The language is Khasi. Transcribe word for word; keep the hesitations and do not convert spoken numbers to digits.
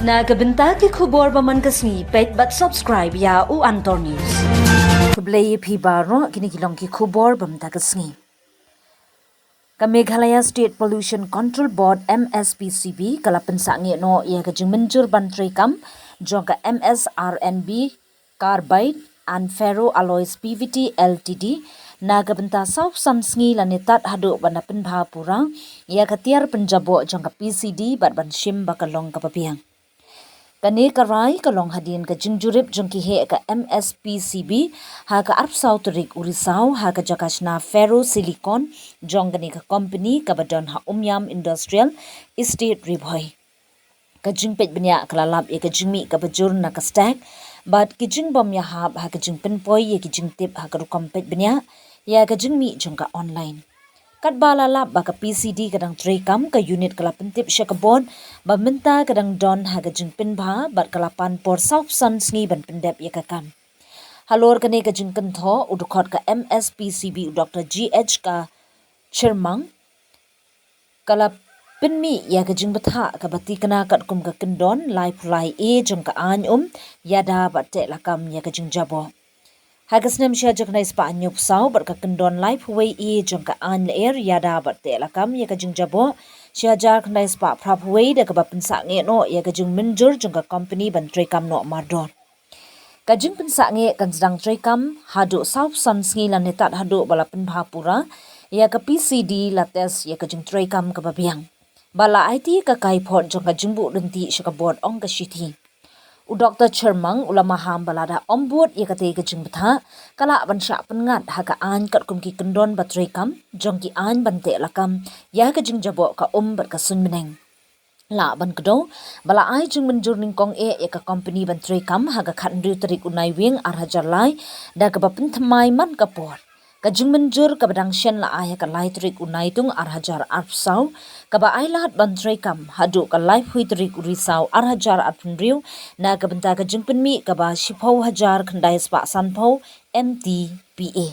Na ka bynta ki khubor ba man ka sngi, peit bad subscribe ïa u Antor News. Khublei ïa phi baroh, kine ki long ki khubor ba mynta ka sngi. Ka Meghalaya State Pollution Control Board, M S P C B, ka la pynsangeh noh ïa ka jingmynjur ban treikam jong ka M S R N B Carbide and Ferro Alloys P V T L T D na ka bynta saw phew san sngi lane tad haduh ban da pynbha pura ïa ka tiar pynjaboh jong ka P C D bad ban shim ba ka long kaba biang. Kane ka rai ka long hadien ka jingjurip jong ki heh ka M S P C B ha ka arphew saw tarik u Risaw ha ka jaka shna ferro silicon jong kane ka company kaba don ha Umiam Industrial Estate, Ri Bhoi. Ka jingpeit bniah ka la lap ïa ka jingmih kaba jur na ka STAC bad ki jingbym ïahap ha ka jingpynpoi ïa ki jingtip ha ka rukom peit bniah ïa ka jingmih jong ka online. Katba la lap ba ka P C D ka dang treikam, ka unit ka la pyntip sha ka board ba mynta ka dang don ha ka jingpynbha bad ka la pan por saw phew san sngi ban pyndep ïa ka kam. Halor kane ka jingkynthoh, u dkhot ka M S P C B, u Doktor G H K Chyrmang, ka la pynmih ïa ka jingbthah kaba tikna katkum ka kyndon laiphew lai A jong ka aiñ um ïada bad teh lakam ïa ka jingjaboh. Ha ka snem shi hajar khyndai spah hynñiewphew saw bad ka kyndon laiphew wei A jong ka aiñ lyer ïada bad teh lakam ïa ka jingjaboh shi hajar khyndai spah phraphew wei, da kaba pynsangeh noh ïa ka jingmynjur jong ka company ban treikam noh mardor. Ka jingpynsangeh kan sdang treikam haduh saw phew san sngi lane tad haduh ba la pynbha pura ïa ka P C D, la test ïa ka jingtreikam kaba biang. Ba la aiti ka kaiphod jong ka jingbuh ryntih sha ka board, ong ka shithi. U Doktor Chyrmang u la maham ba lada ym bud ïa katei ka jingbthah, ka lah ban shah pynngat ha ka aiñ katkum ki kyndon ba treikam jong ki aiñ ban teh lakam ïa ka jingjaboh ka um bad ka suiñbneng. Lah ban kdew ba la ai jingmynjur nyngkong eh ïa ka company ban treikam ha ka khathynriew tarik u Naiwieng ar hajar lai, da kaba pynthymmai man ka por. Ka jingmynjur kaba dang shen la ai ha ka lai tarik u Naitung ar hajar arphew saw, kaba ai lad ban treikam haduh ka laiphew tarik u Risaw ar hajar arphew hynriew na ka bynta ka jingpynmih kaba shiphew hajar khyndai spah sanphew M T P A.